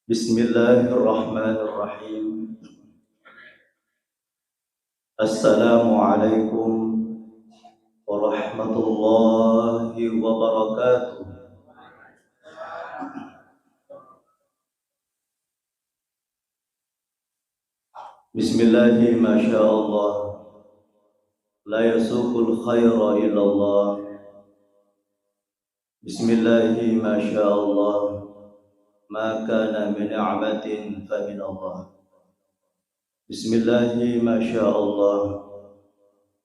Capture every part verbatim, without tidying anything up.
Bismillahirrahmanirrahim. Assalamualaikum warahmatullahi wabarakatuh. Bismillahi, masya Allah. La yasuqul khaira illallah. Bismillahi, masya Allah. Ma kana min ni'matin fa min Allah. Bismillahi, masya Allah.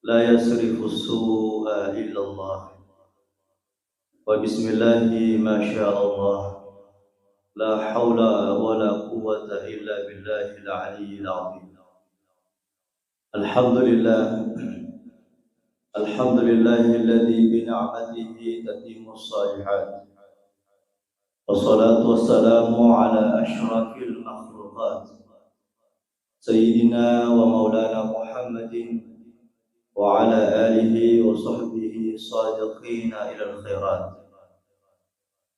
La yasrifu su'a illallah. Wa bismillahi, masya Allah. La haula wa la quwwata illa billahil aliyyil azim. Alhamdulillah. Alhamdulillahilladzi bi ni'matihi tatimmus shalihat. Wassalatu wassalamu ala asyrafil makhluqat, Sayyidina wa Maulana Muhammadin wa ala alihi wa sahbihi sadiqina ilal khairat.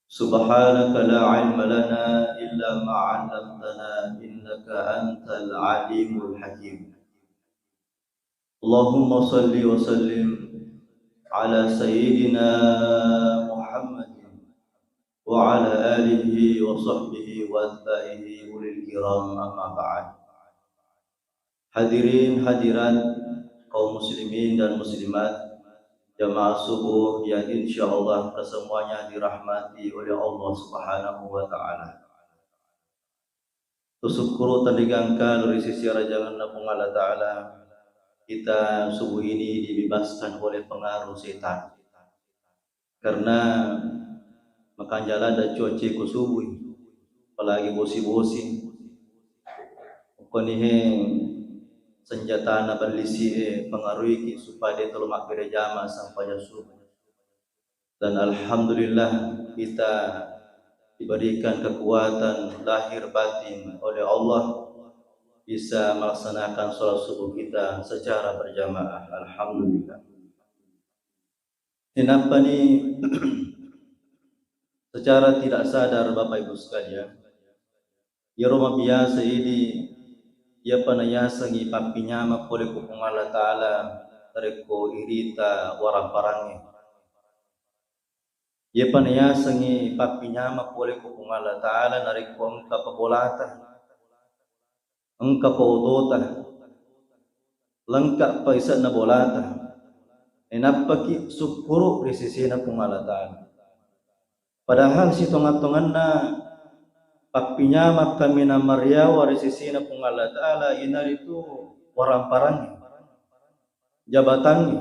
Subhanaka la ilma lana illa ma 'allamtana innaka antal alimul hakim. Allahumma salli wa sallim ala sayyidina Muhammadin wa ala alihi wa sahbihi wa atba'ihi ulil kiram, amma ba'd. Hadirin hadirat, kaum muslimin dan muslimat, jamaah subuh yang insyaallah kesemuanya dirahmati oleh Allah Subhanahu wa taala. Tusukkuru tenrigangka ri sisi arajangenna Puang Allah Ta'ala, kita subuh ini dibebaskan oleh pengaruh setan. Karena makanja ladde cuaca ko subuh, apalagi bosi-bosi. Konihe senjatana ballisi'e pengaruhiki supaya de' tolo mabbere jama sampajang subuh. Dan alhamdulillah, kita diberikan kekuatan lahir batin oleh Allah, bisa melaksanakan sholat subuh kita secara berjamaah. Alhamdulillah. Nainappa ni secara tidak sadar, Bapak Ibu sekalian, iyaro mabiasa idi, iyapa nayasengngi pappinyama pole ko Puang Allah Ta'ala narekko irita waramparangnge. Iyapa nayasengngi pappinyama pole ko Puang Allah Ta'ala narekko engka pabolata, engka paotota, lengka pa ise'na bolata, nainappaki sukkuru ri sesena Puang Allah Ta'ala. Padahal sitonga-tonganna pappinyama kaminang mariawa ri sesena Puang Allah Ta'ala, iyanaritu waramparangnge, jabatangnge.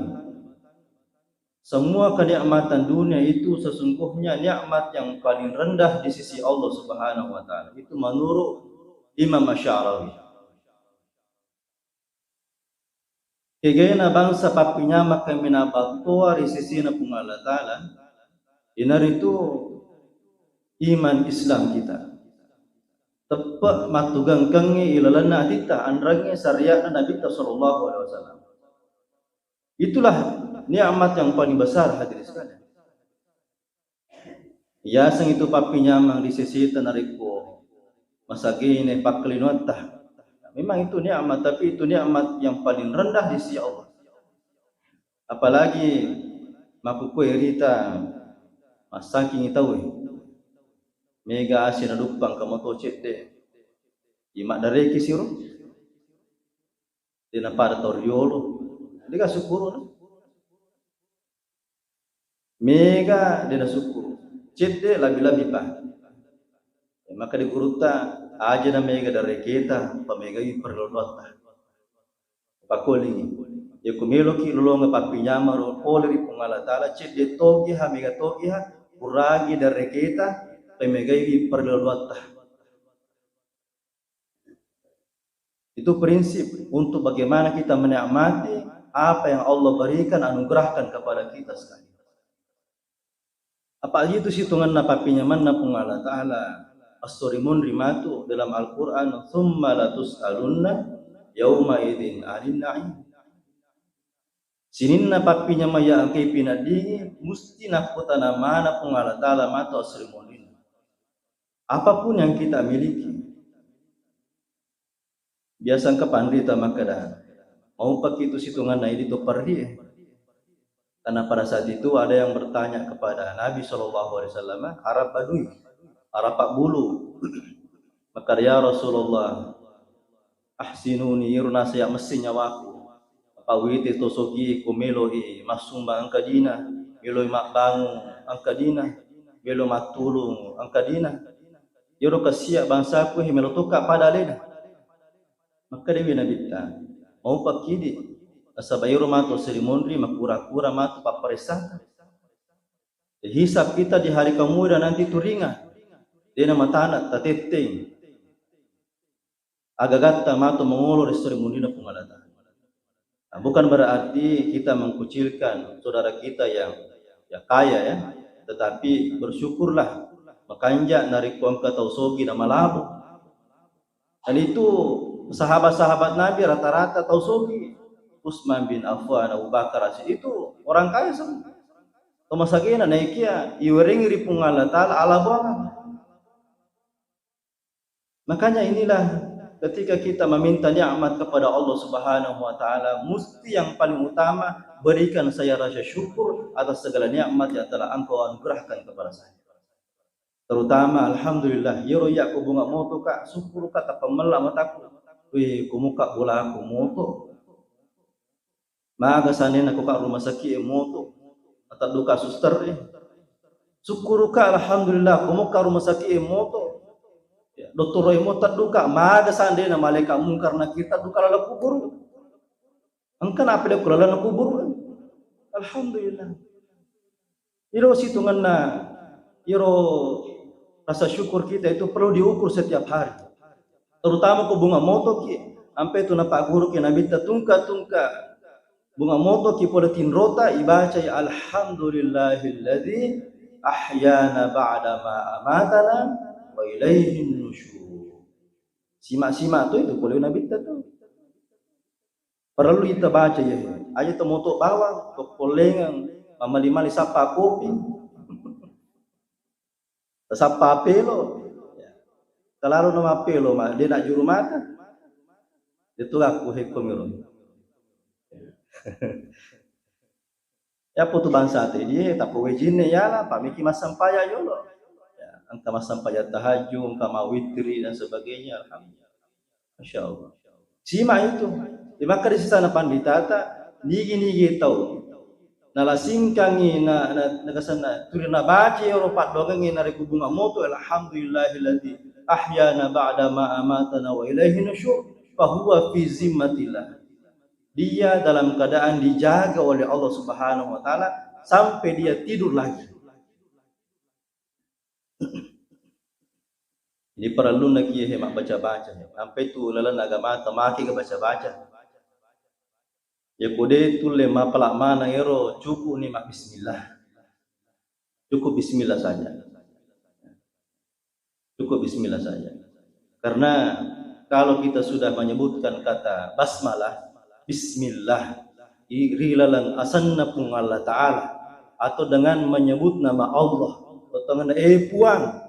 Semua kenikmatan dunia itu sesungguhnya nikmat yang paling rendah di sisi Allah Subhanahu wa Ta'ala. Itu menurut Imam Asy'arawi. Kegena bangsa pappinyama kaminang battoa ri sesena Puang Allah Ta'ala, iyanaritu iman Islam kita. Teppe' mattugengkengngi ilalenna atitta, anrengnge syariatna Nabitta sallallahu alaihi wasallam. Itulah nikmat yang paling besar, hadirin sekalian. Yaseng itu pappinyamang ri seseta narekko masagene pakkalinoatta. Memang itu nikmat, tapi itu nikmat yang paling rendah di sisi Allah. Apalagi makkukue rita massakingi tauwe. Mega ase naduppang ka moto cedde. Imaddareki siro. De' napada tau riolo. Dega sukkuru na. Mega de' nasukkuru. Cedde' labi-labi pa. Maka di gurutta, aja na mega dareketa, pamegai parellotta. Pakolingi. Yako meloki lolonga pappinyama ro pole ri Puang Allah Ta'ala, cedde' togiha, mega togiha, kurangi dareketa, pamegai parellotta. Itu prinsip untuk bagaimana kita menikmati apa yang Allah berikan, anugerahkan kepada kita sekalian. Apa itu sitongenna pappinyamenna Puang Allah Ta'ala, esso ri munri matu dalam Al-Quran, "Tsumma latus'alunna yauma idzin 'anin na'im." Sininna pappinyameng iya engkae pinaddingi, musti nakkutana maneng Puang Allah Ta'ala matu esso ri munrinna. Apapun yang kita miliki, biasa engka panrita makkeda, maupaki itu situnganna idi to perri e. Karena pada saat itu ada yang bertanya kepada Nabi Shallallahu Alaihi Wasallam, Arab Badui, Arab Pak Bulu. Maka, "Ya Rasulullah, ahsinuni, iro nasaya messi nyawaku. Apa witi to sogi ko meloi massumbang engka dina, meloi mabbangung engka dina, melo mattulung engka dina. Iro kasiya bangsaku he melo tokka pada alena." Makkedawi Nabitta, "Maupakki di, nasaba ero matu seri monri makura-kura matu papparessangka. Hisab kita di hari kemudian nanti tu ringan. Dena matana tatetteng. Agagatta matu mangolo ri seri monrina Puang Allah Ta'ala." Nah, bukan berarti kita mengkucilkan saudara kita yang, ya, kaya, ya, tetapi bersyukurlah makanja narekko engka tau sogi na malabo. Dan itu sahabat-sahabat Nabi rata-rata tau sogi. Utsman bin Affan, Abu Bakar, Asyid, itu orang kaya semua. Tomasagena naikia iwerengi ri Puang Allah Ta'ala ala buangan. Makanya inilah ketika kita meminta nikmat kepada Allah Subhanahu wa Ta'ala, mesti yang paling utama berikan saya rasa syukur atas segala nikmat yang telah Engkau anugerahkan kepada saya. Terutama, alhamdulillah, iyaro iya ko bunga moto ka, syukur ka, tappa mella mataku. Wih, ko muka bola ko moto. Maga sandena ko ka rumah sakit e moto. Atadduka suster e. Syukur ka, alhamdulillah, ko muka rumah sakit e moto. Ya, dokter e mo tadduka, maga sandena malaikat mungkar nakir tadduka laleng kubur. Engka na pede ko laleng kubur. Alhamdulillah. Iro situngenna, iro rasa syukur kita itu perlu diukur setiap hari. Terutama ko bunga motoki, ampe tu napagguruki Nabitta tungka-tungka bunga motoki pole tinrota, ibacai, "Alhamdulillahilladzi ahyana ba'da ma amatana wa ilaihin nusyur." Sima-sima tu itu pole Nabitta tu. Parellu ita baca, iya. Aja to moto bawang, to pollengeng, mamali-mali sappa kopi. Sappa apelo. Kalalu na mappelo, ma, de na juru mata. Itu aku hekko miro. Ya, putu bangsa te dia, tapi wejinne yala, pamiki massempajang yolo. Ya, engka massempajang tahajud, engka mawitri dan sebagainya, alhamdulillah. Masya Allah. Sima itu. Di maka di sisana panditata, nigi-nigi tau. Nalasingkangi na, na, na kasanna, tuli nabaca ero paddoangengnge narekko bunga moto, "Alhamdulillahilladzi ahyana ba'da ma amatana wa ilaihi nusyur, fa huwa fi zimmatillah." Dia dalam keadaan dijaga oleh Allah Subhanahu wa Ta'ala sampai dia tidur lagi. Jadi, parellunna kiye he mabbaca-baca. Ampe tu lalenna agama ta make ga baca-baca. Ya, ko de tulle mapala maneng ero, cukup ni mabbismillah. Cukup bismillah saja. Cukup bismillah saja. Karena kalau kita sudah menyebutkan kata basmalah, bismillah, i-, ri laleng asenna Puang Allah Ta'ala, atau dengan menyebut nama Allah, potonganna, "Eh, Puang,"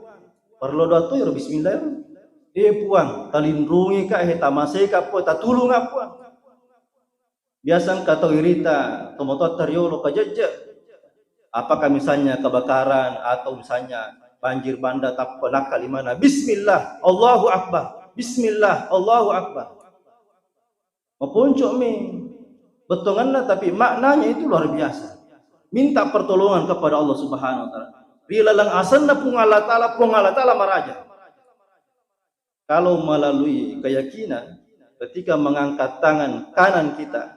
parellu doa tu ero bismillah ero. "Eh, Puang, talinrungi ka, eh, tamasei ka, Puang, tatulung ka, Puang." Biasa engka tau irita tomatoatta riolo kajejje. Apakah misalnya kebakaran atau misalnya banjir bandang, tappa nakkalimana, "Bismillah, Allahu Akbar. Bismillah, Allahu Akbar." Maponco'mi bettuanganna, tapi maknanya itu luar biasa. Minta pertolongan kepada Allah Subhanahu wa Ta'ala. Ri laleng asenna Puang Allah Ta'ala, Puang Allah Ta'ala maraja. Kalau melalui keyakinan, ketika mengangkat tangan kanan kita,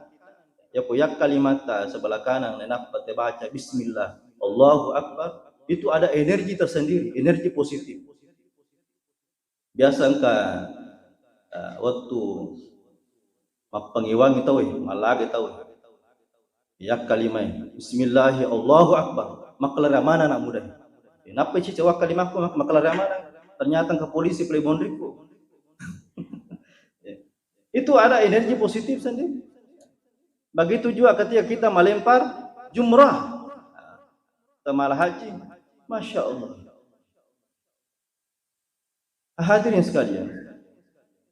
ya, ko yakkalimatta sebelah kanan, nenappa te baca bismillah, Allahu Akbar, itu ada energi tersendiri, energi positif. Biasa engka, eh, wettu mappangiwangi tauwe, mallaga tauwe. Yakkalimai, "Bismillahi, Allahu Akbar." Makkalari amana anak muda. Eh, nappa cice wakkalimakku mak-, makkalari amana. Ternyata engka polisi pole bonrikku. Itu ada energi positif sendiri. Begitu juga ketika kita melempar jumrah. Tamala haji. Masya Allah. Hadirin sekalian,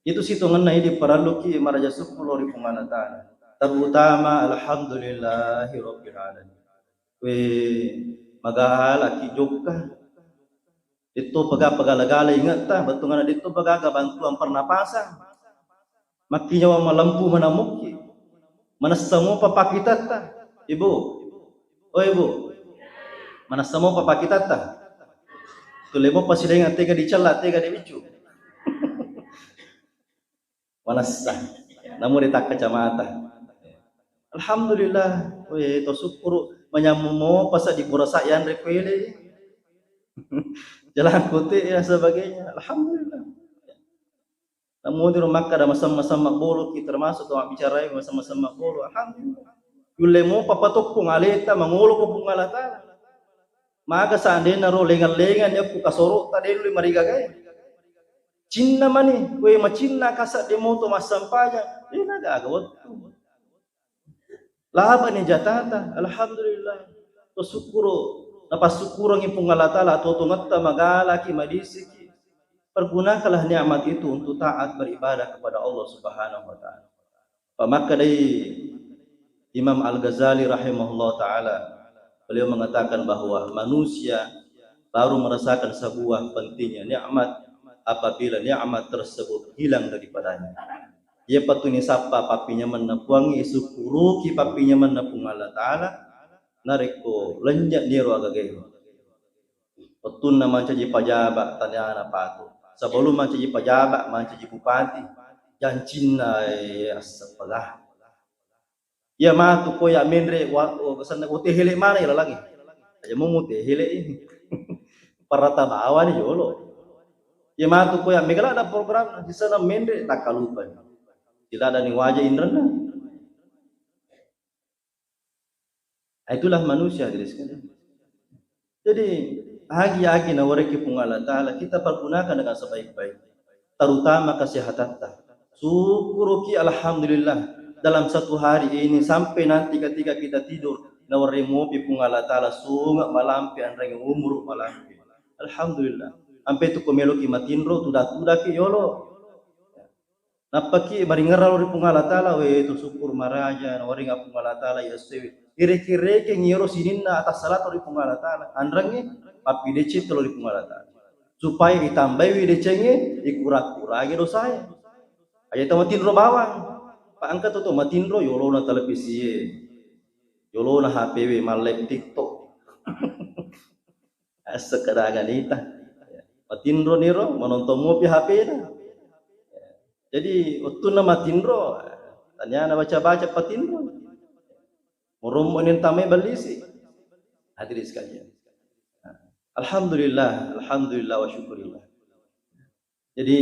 itu sitongenna idi parelluki maraja syukur lao ri Puang Allah Ta'ala. Terutama alhamdulillahi rabbil alamin. We magalaki jokka. Detto pega-pegala-gala ingetta, bettuanna detto pegaga bantuan pernapasan. Makkinyawa malempu manamukki. Manessa mopa pakitatta. Ibu. Oh, Ibu. Manessa mopa pakitatta. Tulle mopa silainga tega dicella, tega dibiccu. Manessa. Namu ditakka kacamata. Alhamdulillah. Weh, to syukuru manyammu mopa sa diburasa yanre pele. Jalan kote dan sebagainya. Alhamdulillah. Namu di rumah kada masam-masam mabboloki, termasuk to mabbicarai masam-masam mabbolo. Alhamdulillah. Yulle mopa patokkong aleta mangolo ko Puang Allah Ta'ala. Maga seandainya ro lengan-lengan ya ku kasoro ta delu marigagae. Cinna mani, we macinna kasa de moto massampajang. Dena gaga wettu. Labani jatata, alhamdulillah. To syukuro, napassukurangi Puang Allah Ta'ala, to tongetta magalaki, madisiki. Pergunakanlah nikmat itu untuk taat beribadah kepada Allah Subhanahu wa Ta'ala. Pamakkedai Imam Al-Ghazali rahimahullah ta'ala, beliau mengatakan bahwa manusia baru merasakan sebuah pentingnya nikmat apabila nikmat tersebut hilang daripadanya. Iyapa tu nisappa pappinyamenna Puangnge, isukkuruki pappinyamenna Puang Allah Ta'ala, narekko lenynye niro agagaero. Wettunna mancaji pajaba, taniana patu. Sebelum mancaji pajaba, mancaji bupati, jancinna, eh, asseppaga. Iya matu ko ya menre wa-, o, senna O T hele mana ya lalangi. Aja mau mute hele ini. Parata bawani jolo. Iya matu ko ya megala ada program di sana menre tak kalupa. Tidak ada ni wajah indrena. Itulah manusia, hadirin sekalian. Jadi, agi-agi nawerekki Puang Allah Ta'ala, kita pergunakan dengan sebaik-baik. Terutama kesehatatta. Syukuruki, alhamdulillah. Dalam satu hari ini, sampai nanti ketika kita tidur, nawereng mopi Puang Allah Ta'ala, sunga malampe, anreng umur malampe. Alhamdulillah. Ampe tu ko meloki matinro, tuda-tudaki yolo. Nappaki maringerrang lao ri Puang Allah Ta'ala, we, to syukur maraja, nawaring Puang Allah Ta'ala iya essewe. Ireke-rekeng iyaro sininna atassalatu ri Puang Allah Ta'ala. Anrengnge, pappideceng lao ri Puang Allah Ta'ala. Supaya itambaiwi decengnge, ikura-kurangi dosae. Aja to matinro bawang. Pa engka to, to matinro, yolona televisie. Yolona H P we, mallep TikTok. Assekkedanga nita. Matinro niro, manontong mopi H P-na. Jadi, wettunna matinro, taniana baca-baca patinro. Murommo nen tamai bellisi. Hadirin sekalian. Alhamdulillah, alhamdulillah wa syukurillah. Jadi,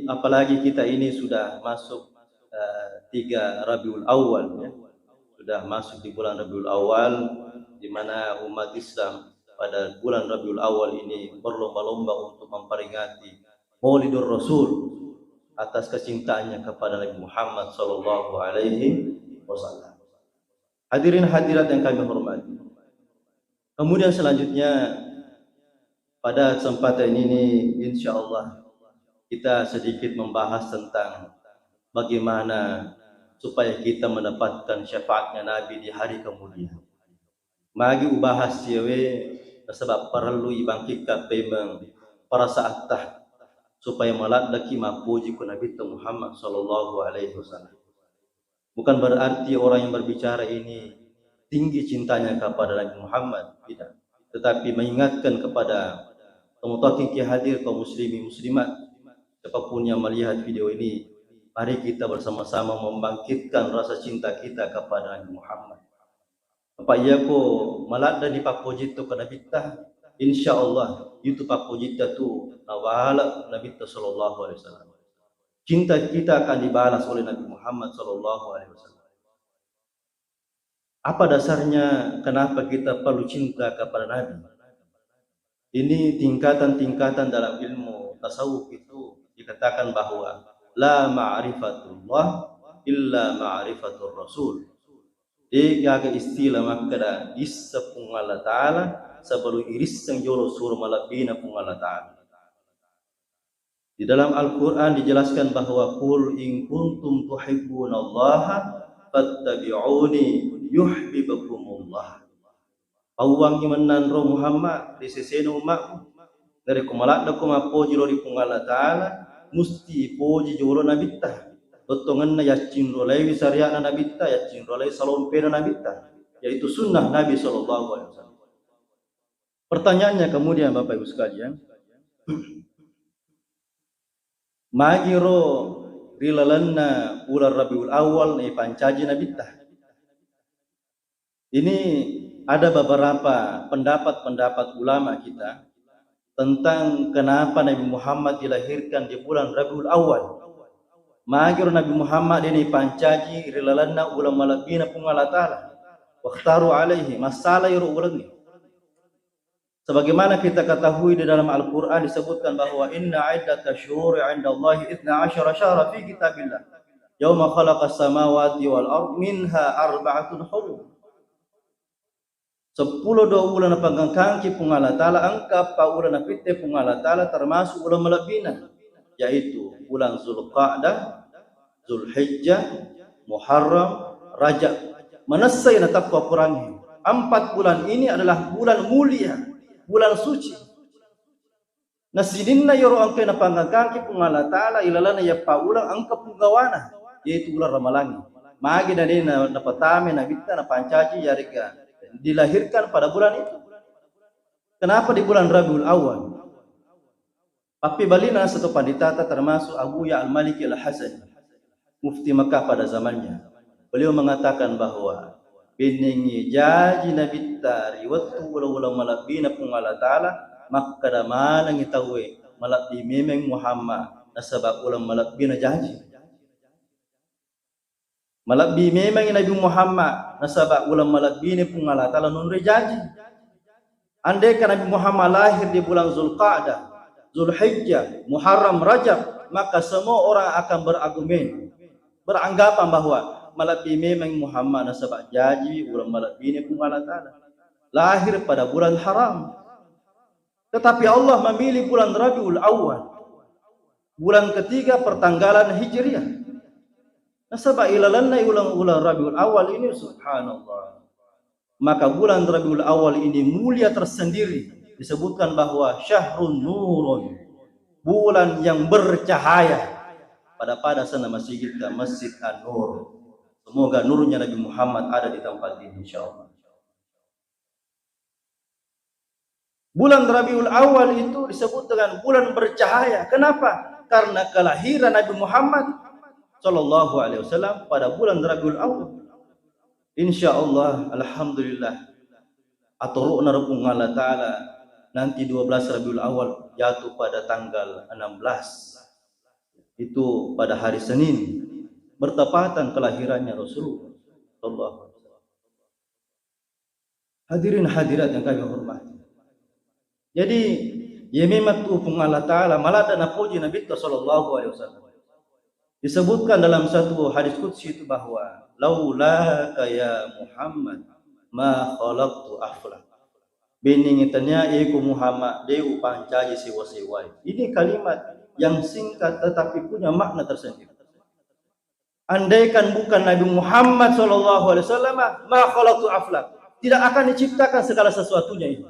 apalagi kita ini sudah masuk, eh, tiga Rabiul Awal, ya. Sudah masuk di bulan Rabiul Awal, di mana umat Islam pada bulan Rabiul Awal ini berlomba-lomba untuk memperingati Maulidur Rasul atas kecintaannya kepada Nabi Muhammad sallallahu alaihi wasallam. Hadirin hadirat yang kami hormati. Kemudian selanjutnya, pada kesempatan ini, insya Allah, kita sedikit membahas tentang bagaimana supaya kita mendapatkan syafaatnya Nabi di hari kemudian. Magi ubahas siawe, nasaba parellu ibangkitkan pemeng perasaatta supaya maladdaki mappoji ku Nabitta Muhammad sallallahu alaihi wasallam. Bukan berarti orang yang berbicara ini tinggi cintanya kepada Nabi Muhammad, tidak. Tetapi mengingatkan kepada kaum muttaqin ki hadir, kaum muslimin muslimat, siapapun yang melihat video ini, mari kita bersama-sama membangkitkan rasa cinta kita kepada Nabi Muhammad. Apa iya ko maladdani pappojitto ke Nabitta, insya Allah itu pappojitta tu nawala Nabitta sallallahu alaihi wasallam. Cinta kita akan dibalas oleh Nabi Muhammad sallallahu alaihi wasallam. Apa dasarnya kenapa kita perlu cinta kepada Nabi? Ini tingkatan-tingkatan dalam ilmu tasawuf itu dikatakan bahwa la ma'rifatullah illa ma'rifatur rasul. Degaga istilah makkeda isseng Puang Allah Ta'ala sebelum irisseng jolo suro malebbina Puang Allah Ta'ala. Di dalam Al-Quran dijelaskan bahwa, "Qul in kuntum tuhibbunallaha fattabi'uni yuhibbukumullah." Pauwangngi mennang ro Muhammad ri sesena ummakku. Narekko maladdako mappoji lao ri Puang Allah Ta'ala, musti ipoji jolo Nabitta. Tottongenna yaccinrolaiwi syariatna Nabitta, yaccinrolai salompena Nabitta, yaitu sunnah Nabi sallallahu alaihi wasallam. Pertanyaannya kemudian, Bapak Ibu sekalian, magiro ri lalenna uleng Rabiul Awal naipancaji Nabitta? Ini ada beberapa pendapat-pendapat ulama kita tentang kenapa Nabi Muhammad dilahirkan di bulan Rabiul Awal. Magiro Nabi Muhammad de naipancaji ri lalenna uleng malebbina Puang Allah Ta'ala. Wakhtaru alaihi, massala iro ulengnge. Sebagaimana kita ketahui, di dalam Al-Quran disebutkan bahwa, "Inna iddatash syuhuri indallahi itsna asyara syahra fi kitabillah, yauma khalaqas samawati wal ard minha arba'atun hurum." Seppulo dua uleng napangngangkangi Puang Allah Ta'ala, engka eppa uleng napitte Puang Allah Ta'ala, termasuk uleng malebbina, yaitu uleng Zulqa'dah, Zulhijjah, Muharram, Rajab. Manessai natappa Qurangnge. Empat bulan ini adalah bulan mulia, bulan suci. Na sininna iyaro engkae napangngangkangi Puang Allah Ta'ala ilalenna iyappa uleng engka punggawana, yaitu uleng Ramalangnge. Magi na de na-, napatama Nabitta napancaji yarega dilahirkan pada bulan itu? Kenapa di bulan Rabiul Awal? Pappebalina satu panditata, termasuk Abuya Al-Maliki Al-Hasan, mufti Mekah pada zamannya. Beliau mengatakan bahwa bennengngi jaji Nabitta ri wettu uleng-uleng malebbina Puang Allah Ta'ala, makkeda manengngi tauwe, "Malebbi memeng Muhammad, nasaba uleng malebbina jaji." Malebbi memangngi Nabi Muhammad, nasaba uleng malebbini Puang Allah Ta'ala nonroi jaji. Andaikan Nabi Muhammad lahir di bulan Zulqa'dah, Zulhijjah, Muharram, Rajab, maka semua orang akan berargumen, beranggapan bahwa malebbi memangngi Muhammad nasaba jaji uleng malebbini Puang Allah Ta'ala. Lahir pada bulan haram. Tetapi Allah memilih bulan Rabiul Awal, bulan ketiga pertanggalan Hijriah. Nasaba ilalenna uleng-uleng Rabiul Awal ini, subhanallah. Maka bulan Rabiul Awal ini mulia tersendiri. Disebutkan bahwa syahrun nurun, bulan yang bercahaya. Pada-pada sana masjid kita, Masjid An-Nur. Semoga nurnya Nabi Muhammad ada di tempat ini, insya Allah. Bulan Rabiul Awal itu disebut dengan bulan bercahaya. Kenapa? Karena kelahiran Nabi Muhammad sallallahu alaihi wasallam pada bulan Rabiul Awal. Insya Allah, alhamdulillah, aturu'na ro Puang Allah Ta'ala, nanti dua belas Rabiul Awal jatuh pada tanggal enam belas. Itu pada hari Senin, bertepatan kelahirannya Rasulullah sallallahu alaihi wasallam. Hadirin hadirat yang kami hormati. Jadi, iya memang tu Puang Allah Ta'ala maladde napoji Nabitta sallallahu alaihi wasallam. Disebutkan dalam satu hadis qudsi itu bahwa, "Laulaka ya Muhammad ma khalaqtu aflak." Bennengngi tania iko Muhammad de upancaji sewa-sewai. Ini kalimat yang singkat tetapi punya makna tersendiri. Andaikan bukan Nabi Muhammad sallallahu alaihi wasallam, ma khalaqtu aflak. Tidak akan diciptakan segala sesuatunya ini.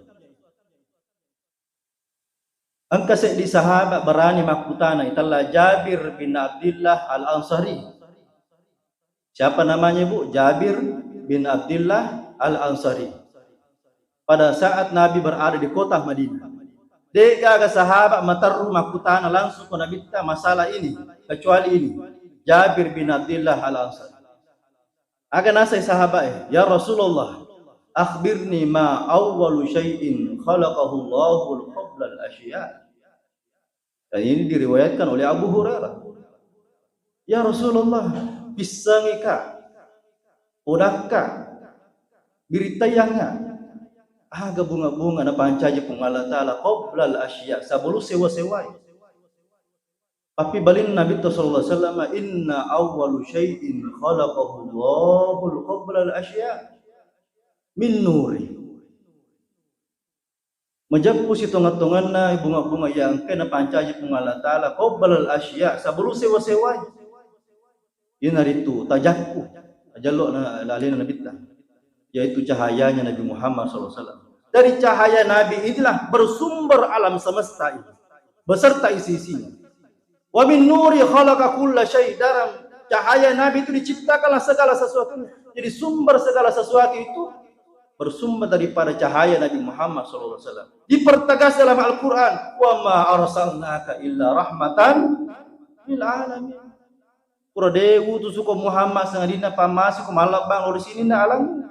Engka seddi sahabat berani makkutana, itella Jabir bin Abdillah Al-Ansari. Siapa namanya, Bu? Jabir bin Abdillah Al-Ansari. Pada saat Nabi berada di kota Madinah, de gaga sahabat materru makkutana langsung ke Nabitta masalah ini, kecuali ini, Jabir bin Abdillah Al-Ansari. Aga nasai sahabat e, "Ya Rasulullah, akhbirni ma awwalu syai'in khalaqahu Allahu qabla al-asya." Dan ini diriwayatkan oleh Abu Hurairah. "Ya Rasulullah, pissengika, podakka, birittaiyangnga, aga bunga-bunga napancaji Puang Allah Ta'ala qabla al-asya, sebelum sewa-sewai?" Tapi balin Nabi sallallahu alaihi wasallam, "Inna awwalu syai'in khalaqahu Allahu qabla al-asya min nuri." Majeppu sitongeng-tongenna bunga-bunga iya engkae napancaji Puang Allah Ta'ala, qabbalal asya, sebelum sewa-sewai. Iyanaritu tajakku, tajallo na, lalena Nabitta, yaitu cahayanya Nabi Muhammad sallallahu alaihi wasallam. Dari cahaya Nabi inilah bersumber alam semesta ini beserta isi-isinya. Wa min nuri khalaqa kulla syai, dalam cahaya Nabi itu diciptakanlah segala sesuatu. Jadi sumber segala sesuatu itu bersumber daripada cahaya Nabi Muhammad sallallahu alaihi wasallam. Dipertegas dalam Al-Quran, "Wa ma arsalnaka illa rahmatan lil alamin." Pura de utusuko Muhammad sangadinna pammasiko mallebbang lao ri sininna alam.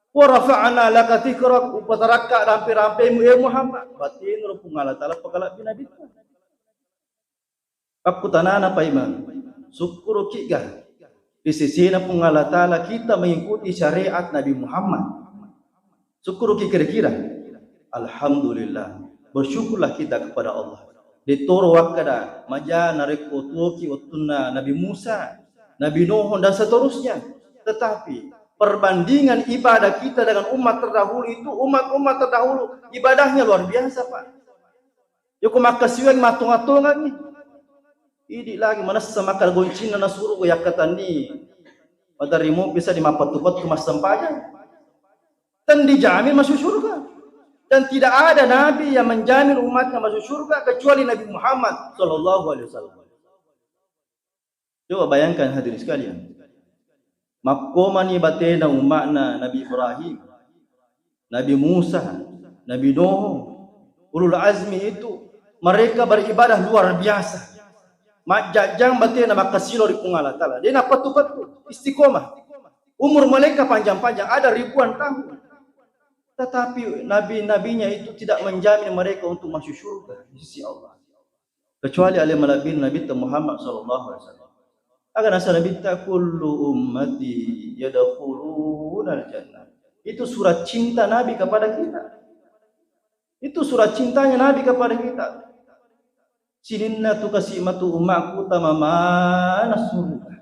"Wa rafa'na laka dzikrak," upatarakka rampe-rampemu, e Muhammad. Batinro Puang Allah Ta'ala pakalabbi Nabitta. Pakkutanana paimeng, sukkuruki'ga ri sesena Puang Allah Ta'ala kita mengikuti syariat Nabi Muhammad? Sukkuruki kira-kira? Alhamdulillah, bersyukurlah kita kepada Allah. De'toro wakkada maja narekko tuoki wettunna Nabi Musa, Nabi Nuh, dan seterusnya. Tetapi perbandingan ibadah kita dengan umat terdahulu itu, umat-umat terdahulu ibadahnya luar biasa, Pak. Yako makkasiwiang mattonga-tongangngi. Idi lagi manessa maka goncinna na suruga yakkatanni. Maderri mopi seddi mappettu-pettu massempajang. Dan dijamin masuk surga. Dan tidak ada nabi yang menjamin umatnya masuk surga kecuali Nabi Muhammad sallallahu alaihi wasallam. Coba bayangkan hadirin sekalian. Makkomani batena umma'na Nabi Ibrahim, Nabi Musa, Nabi Nuh, ulul azmi itu, mereka beribadah luar biasa. Majjajang batena makkasilo ri Puang Allah Ta'ala. De' nappettu-pettu, istiqomah. Umur mereka panjang-panjang, ada ribuan tahun. Tetapi nabi-nabinya itu tidak menjamin mereka untuk masuk surga di sisi Allah. Kecuali ale malebbi Nabitta Muhammad sallallahu alaihi wasallam. Aga nasa Nabitta, "Kullu ummati yadkhulunal jannah." Itu surat cinta Nabi kepada kita. Itu surat cintanya Nabi kepada kita. Sininna tu kasi matu umatku tama mana surga.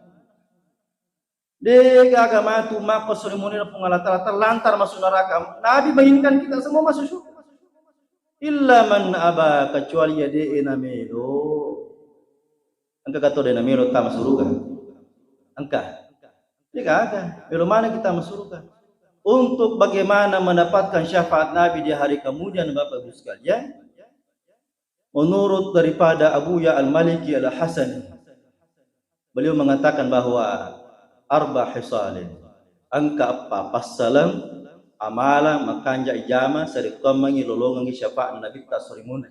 De' gaga matu mappassuri munena Puang Allah Ta'ala terlantar masuk neraka. Nabi menginginkan kita semua masuk surga. Illa man aba, kecuali iya de' namelo. Engka gato de' namelo tama surga? Engka. De' gaga. Melo mana kita masuk surga? Untuk bagaimana mendapatkan syafaat Nabi di hari kemudian, Bapak Ibu sekalian, menurut daripada Abuya Al-Maliki Al-Hasani, beliau mengatakan bahwa arba hisalin, engka eppa passaleng amala makanja ijama sarekkuammengngi lolongengngi syafaat Nabitta sorimunna.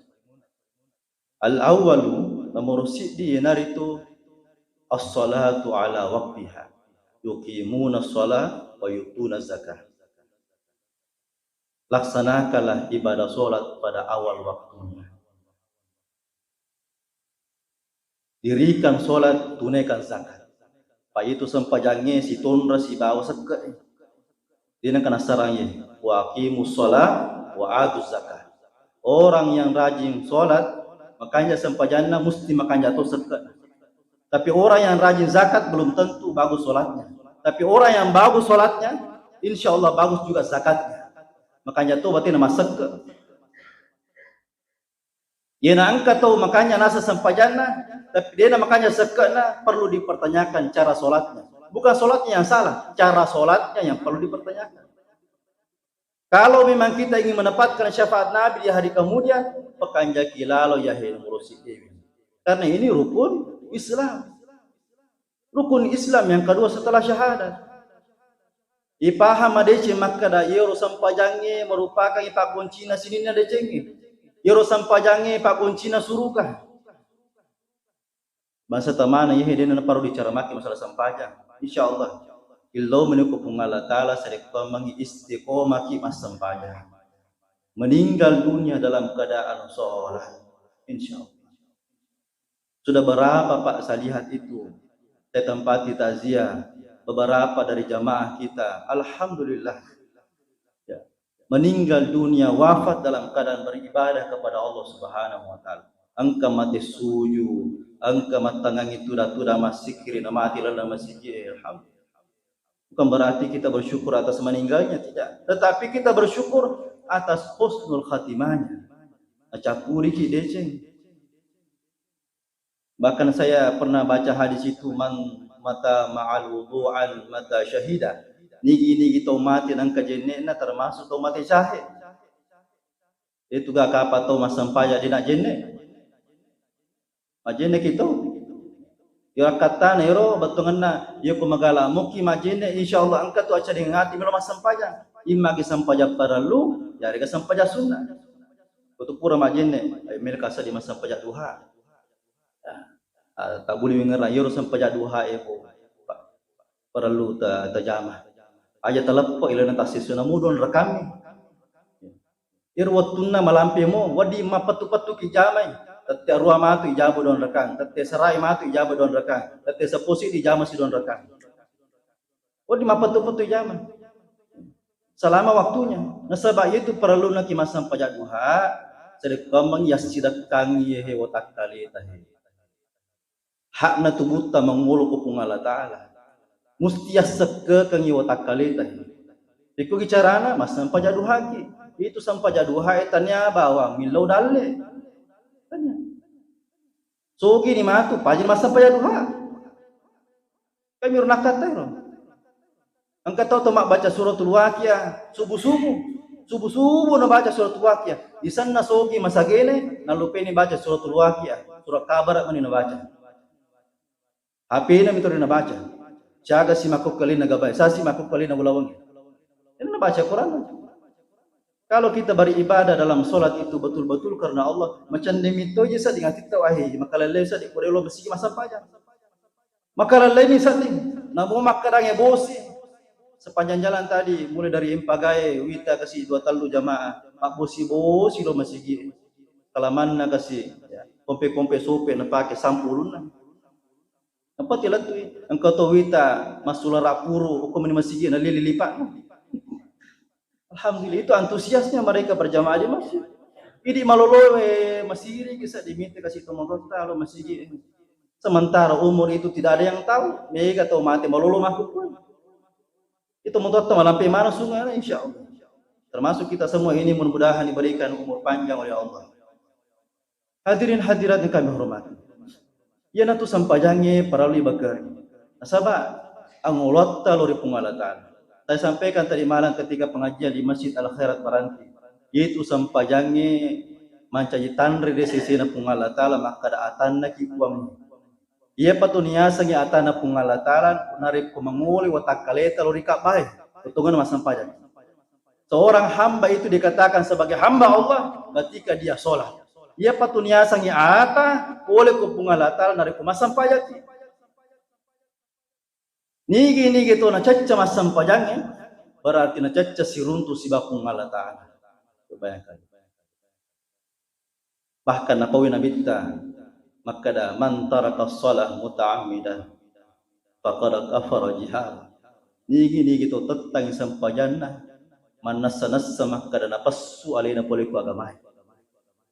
Al-awwalu, nomoro siddi, iyanaritu as-salatu ala waqtiha, yuqimuna shalah wa yutuna zakah. Laksanakanlah ibadah sholat pada awal waktunya. Dirikan sholat, tunaikan zakat. Pa itu sempajangnge sitonra sibawa sekke. Dena kana sarang ye, "Wa aqimus shalah wa atuz zakah." Orang yang rajin sholat, makanja sempajanna, musti makanja to sekke. Tapi orang yang rajin zakat belum tentu bagus sholatnya. Tapi orang yang bagus sholatnya, insya Allah bagus juga zakatnya. Makanja to batena massekke. Yena engka tau makanja nasa sempajanna, tapi dena makanja sekke'na, perlu dipertanyakan cara sholatnya. Bukan sholatnya yang salah, cara sholatnya yang perlu dipertanyakan. Kalau memang kita ingin mendapatkan syafaat Nabi di hari kemudian, pakanjaki lalo yahe nomoro siddi. Karena ini rukun Islam. Rukun Islam yang kedua setelah syahadat. Ipahang madeceng makkeda, iyaro sempajangnge merupakan ipakkuncina sininna decengnge. Iyaro sempajangnge pakkuncina suruga. Bangsa tamana, iya dena naparlu dicaramaki masalah sempajang. Insya Allah, illau meniko Puang Allah Ta'ala sarekkuammengngi istiqomaki massempajang. Meninggal dunia dalam keadaan sholat. Insya Allah. Sudah berapa, Pak, saya lihat itu, saya tempati takziah, beberapa dari jamaah kita, alhamdulillah, ya, meninggal dunia, wafat dalam keadaan beribadah kepada Allah Subhanahu wa Ta'ala. Engka mate sujud, engka mattangangi tuda-tuda massikkiri, na mati lalang masigi, alhamdulillah. Bukan berarti kita bersyukur atas meninggalnya, tidak. Tetapi kita bersyukur atas husnul khatimahnya. Nacappuriki deceng. Bahkan saya pernah baca hadis itu, "Man mata ma'al wudu'an mata syahida." Nigi-nigi tau mate nengka jenne'na termasuk tau mate syahid. Itu ga kapang tau massempajang de' najenne'. Majenne' ki tau. Yo akkattana ero bettuanna, yo ko magala muki majenne', insyaallah engka tu accadengngi ati melo massempajang. Immagi sempajang parellu, yarega sempajang sunna. Ko tu pura majenne', ayo melo ka seddi massempajang duha. Ya. Ah, tabuli wingerang yero sempajang duha e, ko pa-, parellu ta-, tajama. Aja taleppo ilana tassessuna mudon rekammi. Ero wettunna malampe mo, wedding mappettu-pettuki jamai. Tette arua matu ijama dua rekang, tette serai matu ijama dua rekang, tette seppulo siddi ijama sidua rekang. Wedding mappettu-pettu ijama. Selama waktunya. Nasaba iyatu parellunaki massempajang duha, sarekkuammengngi yassidekkangi yehe watakkaleta he. Hakna tubutta mangolo ko Puang Allah Ta'ala. Musti yassekkekengngi watakkaleta. Pekkogi carana? Massempajang duhaki. Itu sempajang duhae tania bawang millau dalle. Tania. Sogini matu, pajini massempajang duha. Kami ro nakkatta ro. Engka tau to mabbaca suratul Waqiah subuh-subuh. Subuh-subuh nabaca suratul Waqiah. Isenna sogi masagene, nalupeni baca suratul Waqiah. Surat Kabaraq mani nabaca. H P-na mitu nabaca. Siaga si makkukkulinna gabai, sasi makkukkulinna ulawengnge. Ini nabaca Quran. Kalau kita beribadah dalam sholat itu betul-betul karena Allah, macam demikian saja dengan kita, wahai, maka lelesa di Quran Allah masigi massempajang. Maka lallai misalni, namo makkadangnge bosi. Sepanjang jalan tadi, mulai dari Empagae, wita kasi dua tallu jamaah, mabbosi-bosi lo masigi. Kalamanna kasi, ya, kompe-kompe sope napake sampulunna. Nappa tilattui, engka to wita massulara puru, hukum ni masigi, nalili lipatna. Alhamdulillah, itu antusiasnya mereka berjamaah di masjid. Idi maloloe masiri kisa diminta kasi tomatotta lo masigi. Sementara umur itu tidak ada yang tahu, mega tau mate malolo makkukku. Itu mototta malampe mana sungai, insya Allah. Termasuk kita semua ini mudah-mudahan diberikan umur panjang oleh Allah. Hadirin hadirat yang kami hormati. Iyanatu sempajangnge parellu ibakari. Nasaba angolotta lo ri Puang Allah Ta'ala. Saya sampaikan tadi malam ketika pengajian di Masjid Al Khairat Baranti. Yaitu sempajangnge mancaji tanre ri sesena Puang Allah Ta'ala makkada atanna ki Puang. Iyapa tu niasengngi atanna Puang Allah Ta'ala narekko mangoloi watakkaleta lo ri Ka'bae. Tongeng massempajang. Seorang hamba itu dikatakan sebagai hamba Allah ketika dia sholat. Iyapa tu niasengngi ata pole ko Puang Allah Ta'ala narekko massempajaki. Nigi-nigi to nacacca massempajangnge, berarti nacacca siruntu siba Puang Allah Ta'ala. Bayangkan. Bahkan napaui Nabitta makkada, "Man taraka shalah muta'ammidan faqad kafara jihara." Nigi-nigi to tettangngi sempajanna mannessa-nessa makkada napessu alena pole ku agamae.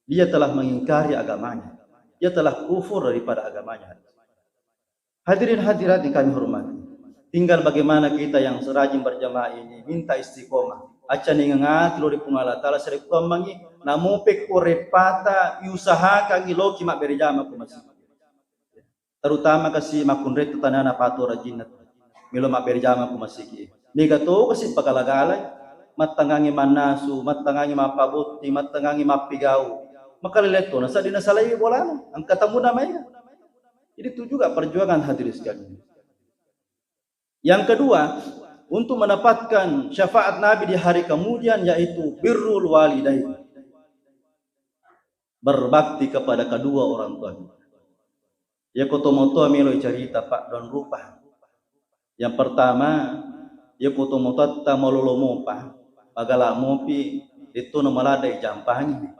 Dia telah mengingkari agamanya. Dia telah kufur daripada agamanya. Hadirin hadirat yang kami hormati, tinggal bagaimana kita yang rajin berjamaah ini minta istiqomah. Accanengeng ati lo ri Puang Allah Ta'ala, sarekkuammengngi namupekko reppata, iusahakangngi loki mabbere jama ko masigi. Terutama kasi makkunretta tanana patu rajinna melo mabbere jama ko masigi. Mega to kasi pagala-galai, mattangangngi mannasu, mattangangngi mappabotti, mattangangngi mappigau. Makalele to nasedding nasalai bolana, engka tamunna maega. Jadi itu juga perjuangan hadirin sekalian. Yang kedua, untuk mendapatkan syafaat Nabi di hari kemudian yaitu birrul walidain. Berbakti kepada kedua orang tua. Yako tomatoa melo carita paddoang rupa. Yang pertama, yako tomatoatta malolo mopa, magala mopi, itu na maladde jampangi.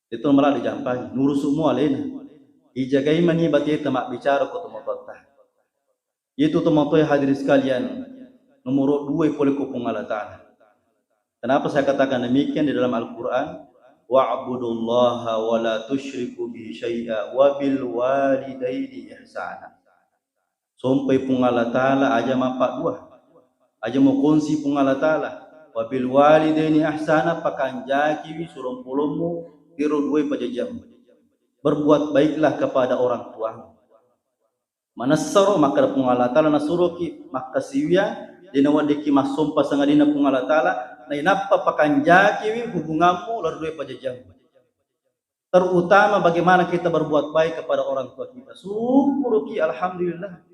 Itu maladde jampangi, nurusu mo alena. Ijagai mani bateta mabbicara ko tomatoatta. Itu tomatoa hadirin sekalian, nomor dua pole ko Puang Allah Ta'ala. Kenapa saya katakan demikian di dalam Al-Quran? "Wa'budullaha wa la tusyriku bihi syai'a wa bil walidaini ihsana." Sompai Puang Allah Ta'ala, aja mappaddua, aja mukongsi Puang Allah Ta'ala. Wa bil walidaini ihsana, pakanjakiwi solompolommu iro duwae pajajiammu. Berbuat baiklah kepada orang tuamu. Manessaro makkeda Puang Allah Ta'ala nasuroki makkasiwiang, de naweddikki massompa sangadinna Puang Allah Ta'ala, nainappa pakanjakiwi hubunganmu lao ri duwae pajajiammu. Terutama bagaimana kita berbuat baik kepada orang tua kita. Syukuruki, alhamdulillah.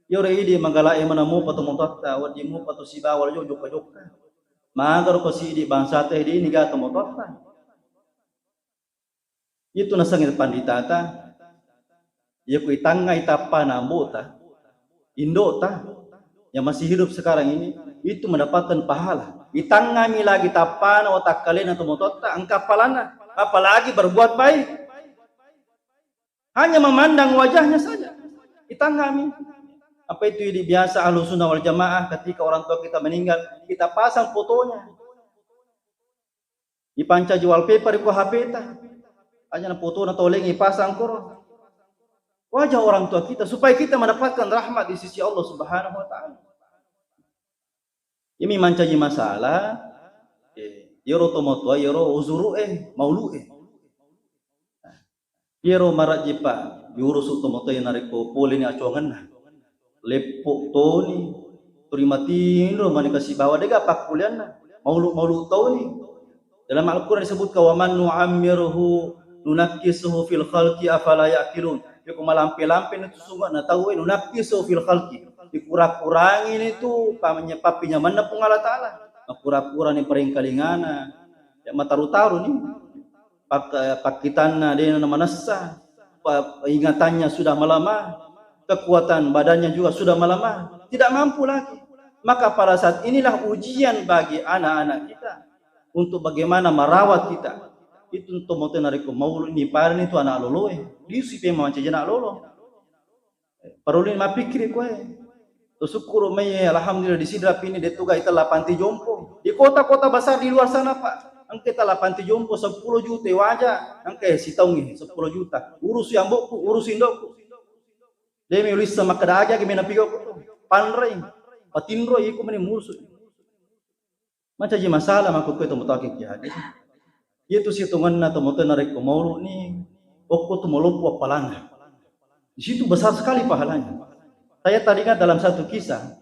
Iyaro idi magalae maneng mupa tomatoatta, wedding mupa to sibawa lao jokka-jokka. Magaro ko sidi bangsata idi niga tomatoatta. Itu nasengnge panditata, iya ku itangngai tappana ambota, indota yang masih hidup sekarang ini, itu mendapatkan pahala. Itangngami lagi tappana watakkalena tomatoatta, engka pahalana, apalagi berbuat baik. Hanya memandang wajahnya saja, itangngami. Apa itu idi biasa Ahlussunnah wal Jamaah, ketika orang tua kita meninggal, kita pasang fotonya. Ipancaji wallpaper ko H P-ta. Aja na fotona tau laing ipasang koro. Wajah orang tua kita supaya kita mendapatkan rahmat di sisi Allah Subhanahu wa Ta'ala. Iyami mancaji masalah, eh, iyaro tomatoa, iyaro uzuru, eh, maulu, eh. Iyaro marajjipa diurusu tomatoa narekko poleni acuangenna. Leppo toni, turi matinro mani kasibawa, dega pakkulianna. Maulu-maulu toni. Dalam Al-Quran disebutkan, "Wa man nu'ammirhu nunakkisuhu fil khalqi afala ya'qilun." Yako malampe-lampe na tu sunga na tau, eh, nunakkisuhu fil khalqi. Dikura-kurangi ni tu pamanya-, pappinyamanna Puang Allah Ta'ala. Makura-kura ni parengkalingana. Ya, mataru-taru ni. Pak-, pakkitanna de na manessa, pa-, ingatannya sudah melemah, kekuatan badannya juga sudah melemah, tidak mampu lagi. Maka pada saat inilah ujian bagi anak-anak kita untuk bagaimana merawat kita. Itu tomatoa narekko maulu ni parani tu anak loloe, lisu pe mancaji anak lolo. Parellu ni mappikkiri koe. To sukkuru mai, alhamdulillah, di Sidrap ini de tu ga itella panti jompo. Di kota-kota besar di luar sana, Pak, engka itella panti jompo seppulo juta waja, engka sitaungnge seppulo juta. Urusi ambokku, urusi indokku. De mi ulissa makkeda aja ge mena piga ko tu. Panrei, patinroi iko meni murusu. Mancaji masalah makkukue tomatoa ki hadir. Iyatu sitongenna tomatoa narekko maulu ni, okko tu maloppo appalanna. Di situ besar sekali pahalanya. Saya teringat dalam satu kisah,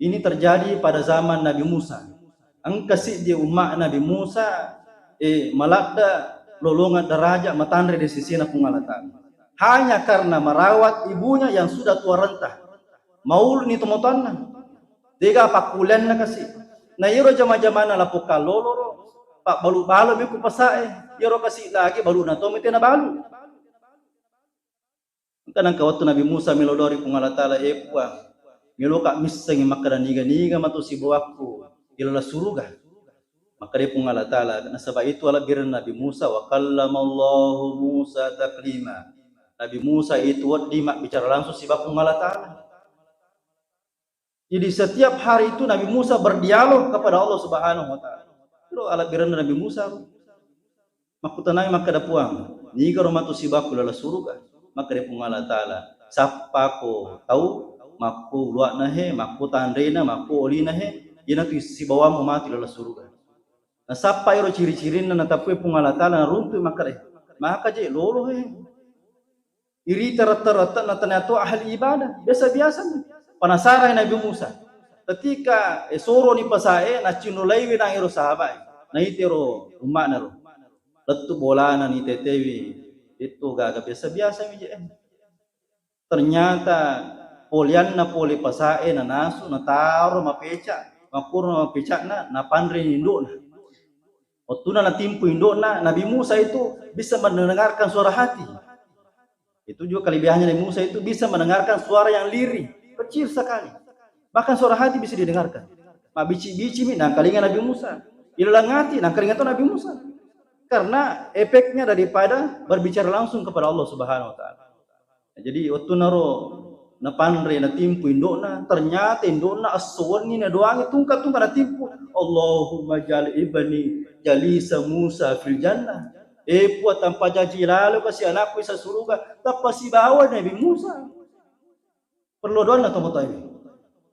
ini terjadi pada zaman Nabi Musa. Engka siddi umma Nabi Musa, eh, maladda lolongeng daraja matanre di sisina Puang Allah Ta'ala. Hanya karena merawat ibunya yang sudah tua renta. Maulu ni tomatoanna. Dega pakkulianna kasi. Na iyaro jama-jamana lapokka loloro, pabbalu-balu mi ku pasae. Iyaro kasi lagi baluna to mi tena balu. Engka nangka wettu Nabi Musa melo doa ri Puang Allah Ta'ala, "Eh Puang, meloka missengi makkeda niga-niga matu sibawakku ilalang suruga." Makkeda Puang Allah Ta'ala, nasaba itu alabbirenna Nabi Musa, "Wa kallamallahu Musa taklima." Nabi Musa itu wedding mabbicara langsung sibawa Puang Allah Ta'ala. Jadi setiap hari itu Nabi Musa berdialog kepada Allah Subhanahu wa Ta'ala. Ro alabbirenna Nabi Musa. Makkutanai makkeda Puang, "Nigaro matu sibaku laleng suruga?" Makkeda Puang Allah Ta'ala, "Sappako tau makko ulua'na he, makko tanrena, makko olina he, iyanatu sibawammu matu laleng suruga." Nasappa ero ciri-cirinna natappué Puang Allah Ta'ala, naruntu makkeda, "Maka je lolo he." Irita retta-retta na tania to ahli ibadah, biasa-biasa ni. Penasaran Nabi Musa. Ketika, eh, soroni pasae, nacinrolaiwi nang ero sahabat, naitero umma'na ro. Lettu bolana nitetewi, itu gaga biasa-biasa mi je. Ternyata polianna pole pasae nanasu, nataro mapeca, makkuro mapeca'na, napanre indo'na. Wettuna natimpu indo'na, Nabi Musa itu bisa mendengarkan suara hati. Itu juga kelebihannya Nabi Musa itu bisa mendengarkan suara yang lirih, kecil sekali. Bahkan suara hati bisa didengarkan. Mabbici-bici mi nangkalinga Nabi Musa. Ilalang hati nangkalinga to Nabi Musa. Karena efeknya daripada berbicara langsung kepada Allah Subhanahu wa Ta'ala. Jadi, wettunaro napanre, natimpu indo'na, ternyata indo'na esso wenni nadoangi tungka-tungka natimpu, "Allahumma ja'al ibni jalisa Musa fil jannah." Eh, Puang, tampajaji lalo kasi anakku isa suruga, tappa sibawa Nabi Musa. Perlu doanna tomatoae.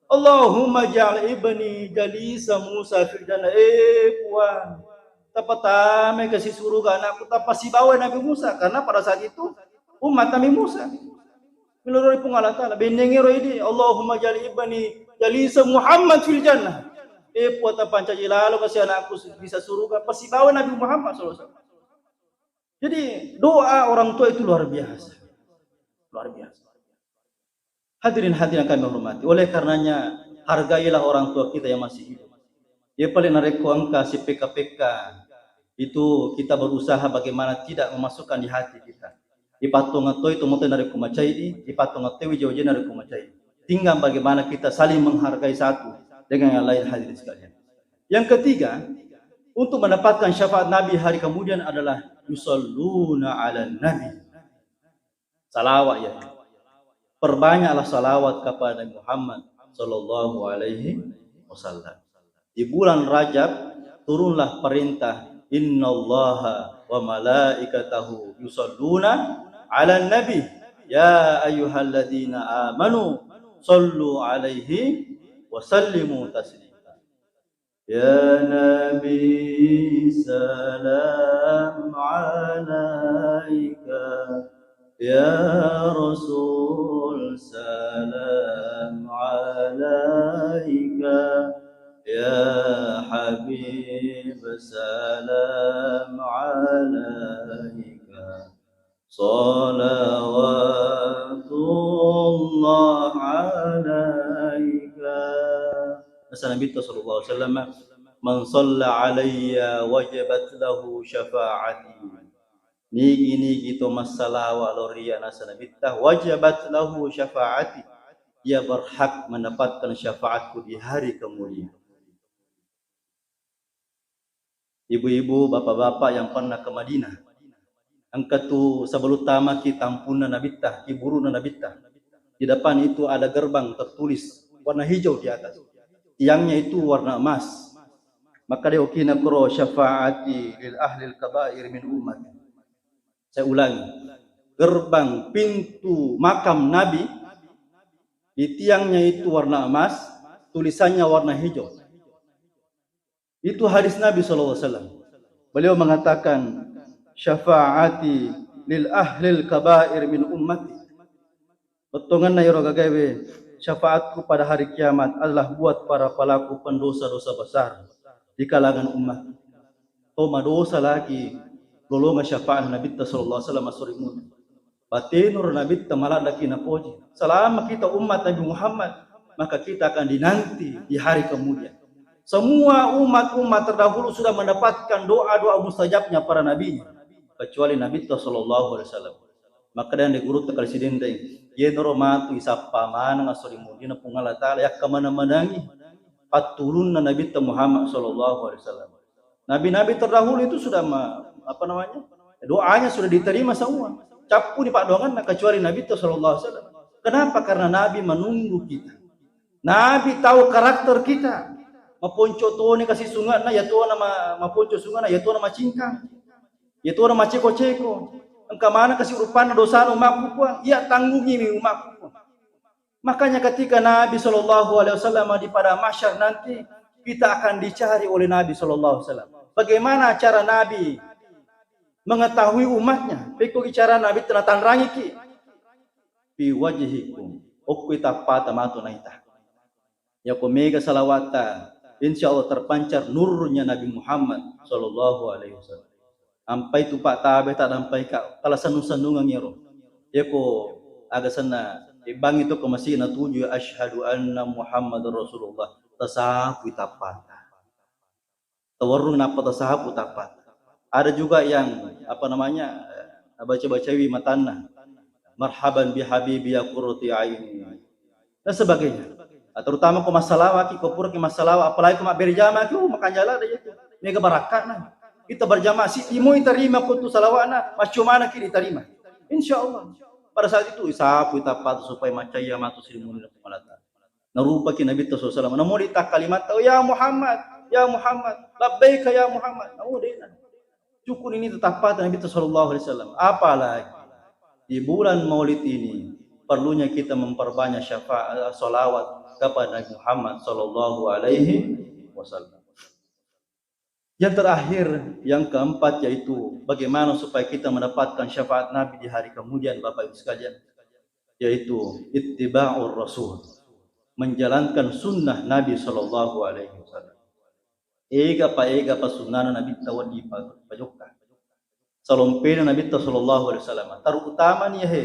Allahumma ja'al ibni jalisa Musa fil jannah. Eh, Puang, tapatamai kasi suruga anakku, tapasibawa Nabi Musa. Karena pada saat itu umat Nabi Musa. Miloroi Puang Allah Ta'ala, bennengero idi, Allahumma ja'al ibni jalisa Muhammad fil jannah. Eh, Puang, tapancaji lalo kasi anakku bisa suruga, pasibawa Nabi Muhammad sallallahu alaihi wasallam. Jadi, doa orang tua itu luar biasa. Luar biasa. Hadirin hadirin yang kami hormati. Oleh karenanya, hargailah orang tua kita yang masih hidup. Ya, paling narekko engka si pekka-pekka itu kita berusaha bagaimana tidak memasukkan di hati kita. Ipattonga toi to moto narekko macai, ipattonga toi wija-wija narekko macai. Tinggal bagaimana kita saling menghargai satu dengan yang lain, hadirin sekalian. Yang ketiga, untuk mendapatkan syafaat Nabi hari kemudian adalah yusalluna ala Nabi. Salawat ya. Perbanyaklah salawat kepada Nabi Muhammad sallallahu alaihi wasallam. Di bulan Rajab turunlah perintah, "Innallaha wa malaikatahu yusalluna ala nabi, ya ayyuhalladzina amanu sallu alaihi wa sallimu taslima." Ya Nabi, salam alaika. Ya Rasul, salam alaika. Ya Habib, salam alaika. Salawatullah alaika. Nasa Nabitta sallallahu alaihi wasallam, "Man shalla alayya wajabat lahu syafa'ati." Nigi-nigi to massalawa lao ri iya, nasa Nabitta, wajabat lahu syafa'ati. Ia berhak mendapatkan syafaatku di hari kemudian. Ibu-ibu, bapak-bapak yang pernah ke Madinah, engka tu sebelum tamaki tampunna Nabitta, kiburuna Nabitta. Di depan itu ada gerbang tertulis warna hijau di atas. Tiangnya itu warna emas. Maka dia okina kuro syafaati lil ahlil kabair min umat. Saya ulangi. Gerbang pintu makam Nabi, di tiangnya itu warna emas, tulisannya warna hijau. Itu hadis Nabi sallallahu alaihi wasallam. Beliau mengatakan, "Syafaati lil ahlil kabair min ummati." Bettuanna iyaro gagaewe, syafaatku pada hari kiamat adalah buat para pelaku pendosa-dosa besar di kalangan umat. To madosa lagi lolonga syafaat Nabitta sallallahu alaihi wasallam assorimuna. Batenro Nabitta maladdaki napoji. Selama kita umat Nabi Muhammad, maka kita akan dinanti di hari kemudian. Semua umat-umat terdahulu sudah mendapatkan doa-doa mustajabnya para nabinya, kecuali Nabitta sallallahu alaihi wasallam. Maka dan di guru tekal sidendeng, yenro matu isappa maneng asori mudina Puang Allah Ta'ala, yakka mana-manangi pattulunna Nabitta Muhammad sallallahu alaihi wasallam. Nabi-nabi terdahulu itu sudah ma-, apa namanya, doanya sudah diterima semua. Cappu ni paddoanganna kecuali Nabitta sallallahu alaihi wasallam. Kenapa? Karena Nabi menunggu kita. Nabi tahu karakter kita. Maponco toni kasi sunge'na, ya tona ma-, maponco sunge'na, ya tona macingkang. Ya tona maceko-ceko. Engka mana kasi rupanna dosana umakku, Puang. Iya tanggungi mi umakku, Puang. Makanya ketika Nabi sallallahu alaihi wasallam di padang mahsyar nanti, kita akan dicari oleh Nabi sallallahu alaihi wasallam. Bagaimana cara Nabi mengetahui umatnya? Pekko bicara Nabi tena tanrangiki. Fi wajhikum. Okko itappata matu naita. Yako mega salawatta, insya Allah terpancar nurnya Nabi Muhammad sallallahu alaihi wasallam. Ampai tu Pak tabe tak dampai ka, kala sennung-sennungang ero. Yako aga senna, ibang itu ke masih natuju, "Asyhadu anna Muhammadar Rasulullah." Tasapu tappata. Tawarrung nappa tasapu tappata. Ada juga yang, apa namanya, eh, baca-bacawi matanna, "Marhaban bi habibi ya qurrati aini," dan sebagainya. Nah, terutama ko massalawaki, ko puraki massalawa, apalagi ko mabbere jamaki, uh, makanjala ada itu. Mega barakatna. Kita berjamaah si timoi tarima ko tu salawatna, macco manaki ditarima. Insya Allah. Pada saat itu, isapu tappata supaya macaya matu sirimunna Puang Allah Ta'ala. Narupaki Nabitta sallallahu alaihi wasallam. Namodi takkalimatta, "Ya Muhammad, ya Muhammad, labbaika ya Muhammad." Oh, dena. Cukup ini tappata Nabitta sallallahu alaihi wasallam. Apalagi di bulan Maulid ini, perlunya kita memperbanyak syafaat, salawat kepada Nabi Muhammad sallallahu alaihi wasallam. Yang terakhir, yang keempat, yaitu bagaimana supaya kita mendapatkan syafaat Nabi di hari kemudian, Bapak Ibu sekalian, yaitu ittiba'ur Rasul, menjalankan sunnah Nabi sallallahu alaihi wasallam. Ega pa, ega pa sunnana Nabitta wedding pa-, pajokka. Salompena Nabitta sallallahu alaihi wasallam. Terutama nih, he,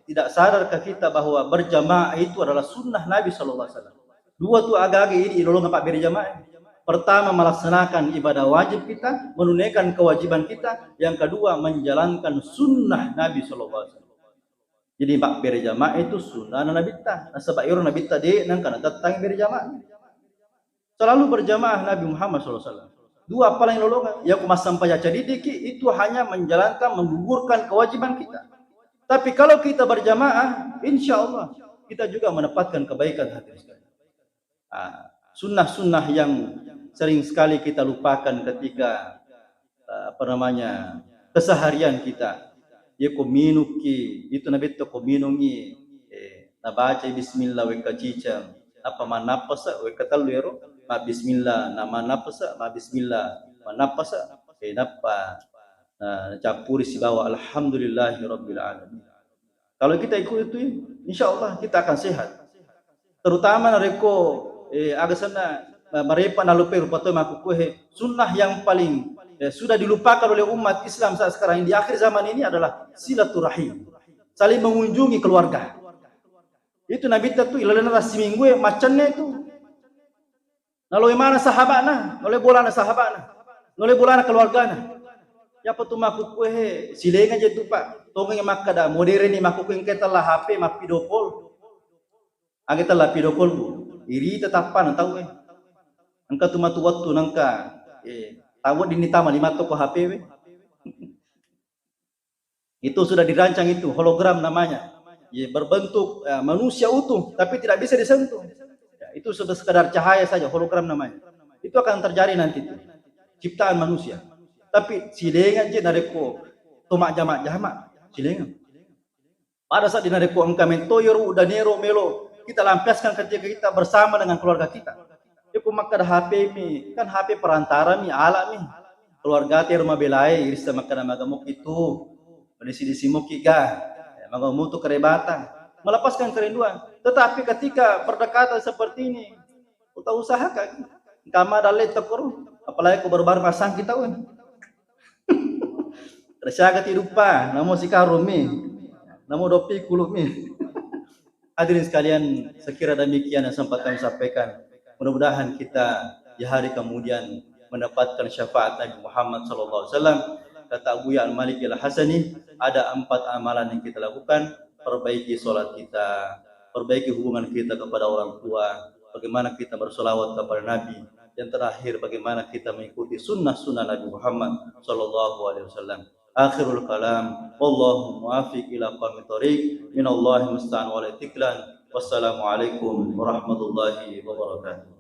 tidak sadarkah kita bahwa berjamaah itu adalah sunnah Nabi sallallahu alaihi wasallam? Dua tu aga-aga idi ilolongeng pabbere jamaah. Pertama, melaksanakan ibadah wajib kita, menunaikan kewajiban kita. Yang kedua, menjalankan sunnah Nabi sallallahu alaihi wasallam. Jadi, pabbere jamaah itu sunnah Nabitta. Nasaba ero Nabitta de nengka natettang bere jamaah. Selalu berjamaah Nabi Muhammad sallallahu alaihi wasallam. Dua, apalagi lolongan, ya ku massempajang cedidiki, itu hanya menjalankan, menggugurkan kewajiban kita. Tapi kalau kita berjamaah, insya Allah kita juga mendapatkan kebaikan, hadirin sekalian. Ah, sunnah-sunnah yang sering sekali kita lupakan ketika, eh, apa namanya, keseharian kita. Yako minungki, itu Nabitta ko minungi, eh, nabacai bismillah wekka ciceng, nappa mannappasa wekka tellu ero, mabbismillah, na mannappasa, mabbismillah, mannappasa, eh, nappa, eh, nacappuri sibawa alhamdulillahi rabbil alamin. Kalau kita ikuti itu, insya Allah kita akan sehat. Terutama narekko, eh, aga senna, eh, marepa nalupai rupa tau makkukkuae, sunnah yang paling, eh, sudah dilupakan oleh umat Islam saat sekarang ini, di akhir zaman ini, adalah silaturahim, saling mengunjungi keluarga. Itu Nabitta tu ilalenna siminggu e maccenne tu. Naloi mana sahaba'na, naloi bolana sahaba'na, naloi bolana keluargana. Yapa tu makkukkuae, silenga je tu, Pak. Tongengi makkada modern ni makkukkuae, engka tella H P, mappido call. Aga tella pido call, Bu? Irita tappana tau e. Engka tu matu wettu nengka, eh, tau wedding ni tama limatto ko H P we. Itu sudah dirancang itu, hologram namanya. Ya, berbentuk, eh, manusia utuh, tapi tidak bisa disentuh. Ya, itu sudah sekedar cahaya saja, hologram namanya. Itu akan terjadi nanti itu. Ciptaan manusia. Tapi silenga je narekko to majjama-jama, silenga. Pada saat dinarekko engka metto iyaro udanero melo kita lampiaskan ketika kita bersama dengan keluarga kita. Iko makkada H P mi, kan H P perantara mi, alat mi. Keluarga te rumah belai, irissa makkada maga muki tu. Pada sidi simuki ga. Ya, maga mutu kerebata. Melepaskan kerinduan. Tetapi ketika berdekatan seperti ini, kita usahakan. Engka ma dalle tekkoru, apalagi ko baru-baru masangki tau. Rasiaga ti duppa, namo sikarung mi, namo doppi kulu mi. Hadirin sekalian, sekira demikian yang sempat kami sampaikan. Mudah-mudahan kita di hari kemudian mendapatkan syafaat Nabi Muhammad sallallahu alaihi wasallam. Kata Abu Ya'la Malik Al-Hasani, ada empat amalan yang kita lakukan: perbaiki sholat kita, perbaiki hubungan kita kepada orang tua, bagaimana kita bersolawat kepada Nabi, yang terakhir, bagaimana kita mengikuti sunnah-sunnah Nabi Muhammad sallallahu alaihi wasallam. Akhirul kalam, wallahu muwaffiq ila aqwamit thariq, minallahi musta'an wa alaihi tiklan. Wassalamualaikum warahmatullahi wabarakatuh.